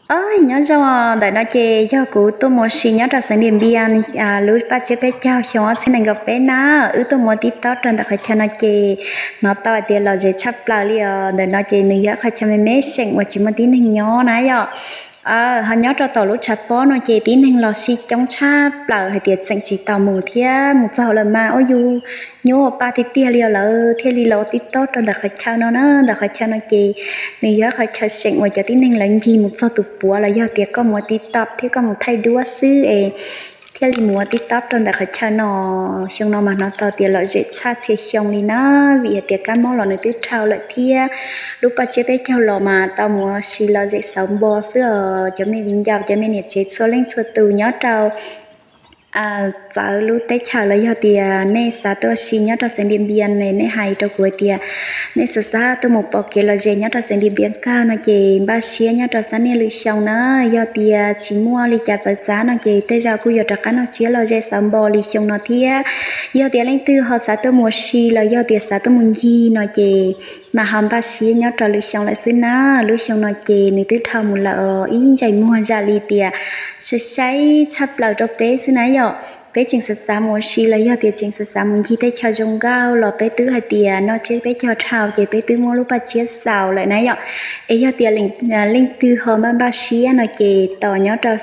Os, nyob zoo, ntawm no ces yog kuv tuaj mus ua si nyob rau xeev Diam Npias, lub paj tsiab peb caug xyoo ob txhiab nees nkaum peb na. Wb tuaj mus ua tib tob rau ntawm qhov chaw no ces hnov tau hais tias lom zem tshaj plaws li os. Ntawm no ces nws yog qhov chaw me me seem uas tsis muaj tib neeg nyob na yom. Ho nyob rau tom lub tshav pob no ces tib neeg los sib coob tshaj plaws hais tias tseem tsis tau mus thiab, mus txog lawm mas ua yus nyuaj ua pa tiag tiag li os. Lawv thiaj li los ua tib tob rau ntawm qhov chaw no na. Ntawm qhov chaw no ces nws yog qhov chaw seem uas cov tib neeg lawv ncig mus txog tus puav los yog tias koj mus ua tib tob thiab koj mus thaij duab xwb es thiaj li mus ua tib tob rau ntawm qhov chaw no. Xyoo no mas hnov tau tias lom zem tshaj txhia xyoo li na, vim hais tias kab mob los nws twb dhau lawm thiab. Lub paj tsiab peb caug los mas tau mus ua si lom zem xauv npo xwb os cov me viv ncaus, cov me niam tsev txhua leej txhua tus nyob rau txawv lub teb chaws los yog tias nej xav tuaj ua si nyob rau xeev Diam Npias ne, nej hais rau kuv hais tias nej xav xav tuaj mus pom kev lom zem nyob rau xeev Diam Npias kawg no ces npaj siab nyob rau xab niaj lwm xyoo na. Yog tias tsis muaj li cas txawv txav no ces tej zaum kuj yuav rov qab noj tsiab lom zem xauv npo li xyoo no thiab. Yog tias leej twg ho xav tuaj mus ua si los yog tias xav tuaj mus ncig no ces mas ho npaj siab nyob rau lwm xyoo lawm xwb na. Lub xyoo no ces nws twb dhau mus lawm os, ib ntsais muag zam li tias saib saib tshaj plaws rau peb xwb na yom. Peb tseem xav xav mus ua si los yog tias tseem xav xav mus ncig teb chaws zoo nkauj los peb twb hais tias noj tsiab peb caug dhau ces peb twb muab lub paj tsiab xaus lawm na yom. Es yog tias leej twg ho npaj npaj siab no ces tos nyob rau